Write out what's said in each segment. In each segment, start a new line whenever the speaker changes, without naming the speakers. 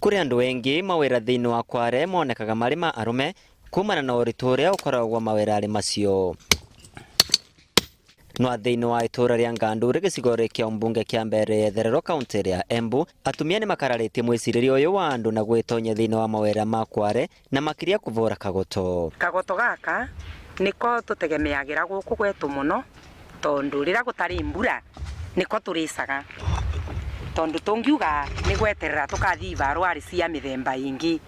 Kũrĩ andũ aingĩ mawĩra thĩinĩ wa Kware monekaga marĩ ma arũme kumana na ũritũ ũrĩa ũkoragwo mawĩra-rĩ macio. No thĩinĩ wa itũũra rĩa Nganduri gĩcigo kĩa ũmbunge kĩa Mbeere ya Itherero kaunti ya Embu, atumia nĩ makararĩtie mwĩcirĩrie ũyũ wa andũ na gwĩtonya thĩinĩ wa mawĩra ma Kware na makĩria kũvũra kagoto.
Kagoto gaka nĩko tũtegemeagĩra gũkũ gwetũ mũno tondũ rĩrĩa gũtarĩ mbura nĩko tũrĩcaga tondũ tũngiuga nĩ gweterera tũkathiĩ ibarũa cia mĩthemba ĩngĩ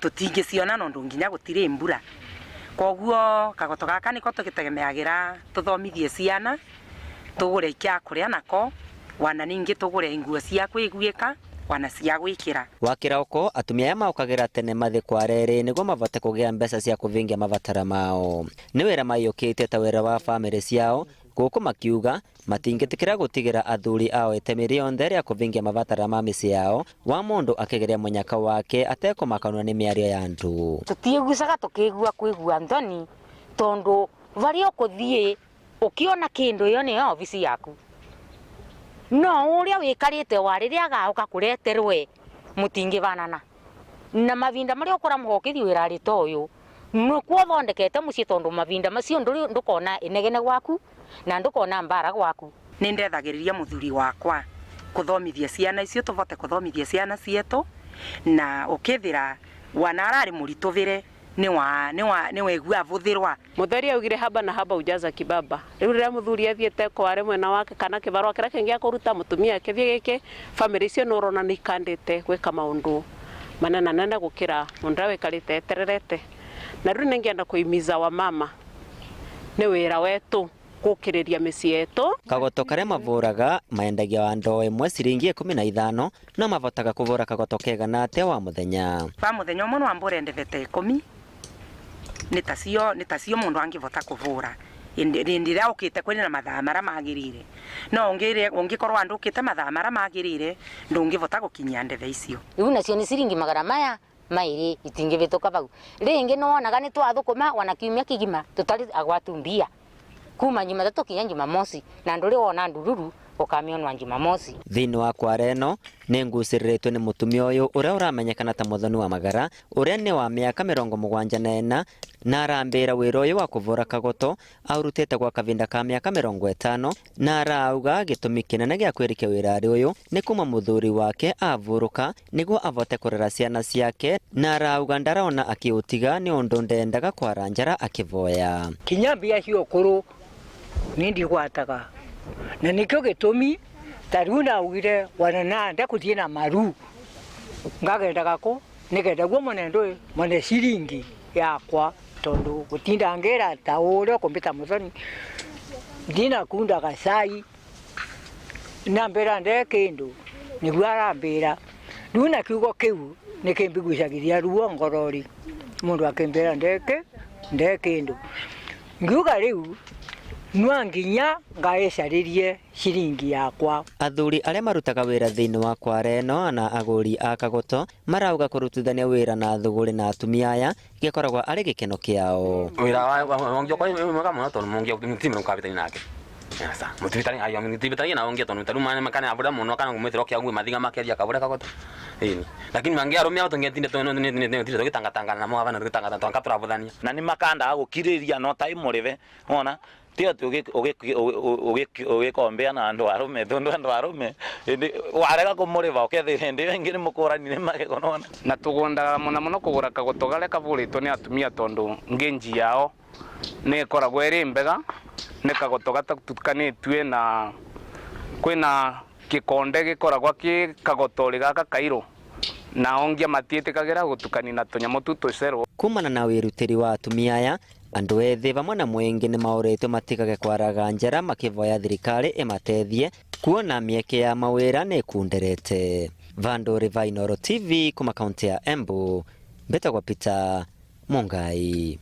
tũtingĩciona nondũ nginya gũtirĩ mbura. Koguo kagoto gaka nĩko tũgĩtegemeagĩra tũthomithie ciana, tũgũre kĩa kũrĩa nako, wana ningĩ tũgũre nguo cia kwĩguĩka wana cia gwĩkĩra.
Wa kĩroko, atumia aya maũkagĩra tene mathĩ Kware-rĩ nĩguo mavote kũgĩa mbeca cia kũvingia mabatara mao. Nĩ wĩra maiyũkĩtie ta wĩra wa famĩlĩ ciao, gũkũ makiuga matingĩtĩkĩra gũtigĩra athuri ao itemi rĩonthe rĩa kũvingia mabatara ma mĩciĩ yao, wa mũndũ akĩgeria mũnyaka wake atekũmakanwo nĩ mĩario ya andũ.
Tũtiĩgucaga tũkĩigua kwĩgua nthoni tondũ varĩa ũkũthiĩ ũkĩona kĩndũ ĩyo nĩyo obici yaku no ũrĩa wĩkarĩte wa rĩrĩa agaũka kũreterwe mũtingĩbanana na mavinda marĩa ũkũramũka ũkĩthiĩ wĩra-rĩ ta ũyũ nĩkuo ũthondekete mũciĩ tondũ mavinda macio ndũkona inegene gwaku na ndũkona mbara gwaku.
Nĩ ndethagĩrĩria mũthuri wakwa kũthomithia ciana icio tũvote kũthomithia ciana cietũ na ũkĩthĩra wana ararĩ mũritũvĩre nĩ waigua avũthĩrwa.
Mutheri augire haba na haba hujaza kibaba. Riu riria muthuri athiete kware mwena wake kana kibarua kiria kingi akuruta mutumia akithie giki family icio ni urona ni ikandite gwika maundu manene nene gukira mundu uria wikarite etererete. Na riu ningienda kuhimiza wamama ni wira wetu gukiriria micii yetu.
Kagoto karia mavuraga maendagia wa ndoo ĩmwe ciringi 15 no mavotaga kũvũra kagoto kegana atia wa muthenya.
Wa muthenya ũmwe no ambũre ndebe ta 10 nĩ tacio mũndũ angĩvota kũvũra ĩndĩ ĩrĩa ũkĩte kwĩrĩ na mathaa marĩa magĩrĩire no ũngĩkorwo andũkĩte mathaa marĩa magĩrĩire ndũngĩvota gũkinyia ndebe icio.
Riu nacio nĩ ciringi 200 itingĩvĩtũka vau. Rĩngĩ nĩwonaga nĩ twathũkũma wana kiumia kĩgima tũtarĩ agwatu mbia kuma Jumatatũ kinya Jumamosi na ndũrĩ wona ndururu ũkamĩonwa Jumamosi.
Thĩinĩ wa Kware ĩno nĩ ngucĩrĩrĩtwo nĩ mũtumia ũyũ ũrĩa ũramenyekana ta Mũthoni wa Magara ũrĩa nĩ wa mĩaka 74 na arambĩra wĩra ũyũ wa kũvũra kagoto aũrutĩte gwa kavinda ka mĩaka 50 na arauga gĩtũmi kĩnene gĩa kwĩrĩkia wĩra-rĩ ũyũ nĩ kuma mũthuri wake avurũka nĩguo avote kũrera ciana ciake na arauga ndarona akĩũtiga nĩ ũndũ ndendaga kwara njara akĩvoya.
Kinya mbia cia ũkũrũ nĩ ndigwataga na nĩkĩo gĩtũmi ta rĩu naugire wana nande kũthiĩ na maru ngagendaga kũ nĩgetha guo mone ndũĩ mone ciringi yakwa tondũ gũtinda ngĩra ta ũrĩa ũkũmbĩta Mũthoni ndinakundaga cai nambĩra nde kĩndũ nĩguo arambĩra rĩu na kiugo kĩu nĩkĩmbigucagithia ruo ngorori mũndũ akĩmbĩra nde kĩndũ ngiuga rĩu no nginya ngaĩcarĩrie ciringi yakwa.
Athuri arĩa marutaga wĩra thĩinĩ wa Kware ĩno na agũri a kagoto marauga kũrutithania wĩra na thũgũrĩ na atumia aya gĩkoragwo arĩ gĩkeno kĩao.
Wĩra wa wongi mwega mũno tondũ mũngi ti mũndũ kabĩtani nake. Asa, mutibitani ayo mutibitani na wongi tondu taru mane makana abura muno kana ngumithira kia ngwe mathiga makeria kabura kagoto. Ini. Lakini mangi arume ao tungetinde to ne ne ne tugitanga tanga na mo abana tugitanga tanga turabuthania.
Na nĩ makandaga gũkirĩria no tai mũrĩbe wona ti atĩ ũgĩkombea na andũ arũme tondũ andũ arũme hĩndĩ warega kũmũrĩba ũkethĩra hĩndĩ ĩyo ĩngĩ nĩ mũkũranire magego nona.
Na tugundaga muno muno kugura kagoto garia kavuritwo ni atumia tondu nginji yao ni ikoragwo iri mbega ni kagoto gatatukanitue na kwina gikonde gikoragwo ki kagotori gaka kairu na ongia matiitikagira gutukani na tunyamu tu tucerwo.
Kumana na wĩrutĩri wa atumia aya andũ ethĩ vamwe na mũingĩ nĩ maũrĩtwo matigage kwaraga njara makĩvoya thirikari ĩmatethie kuona mĩeke ya mawĩra nĩ ĩkunderete. Vandu Riva, Inooro TV kuma kaunti ya Embu, mbĩtagwo Peter Mungai.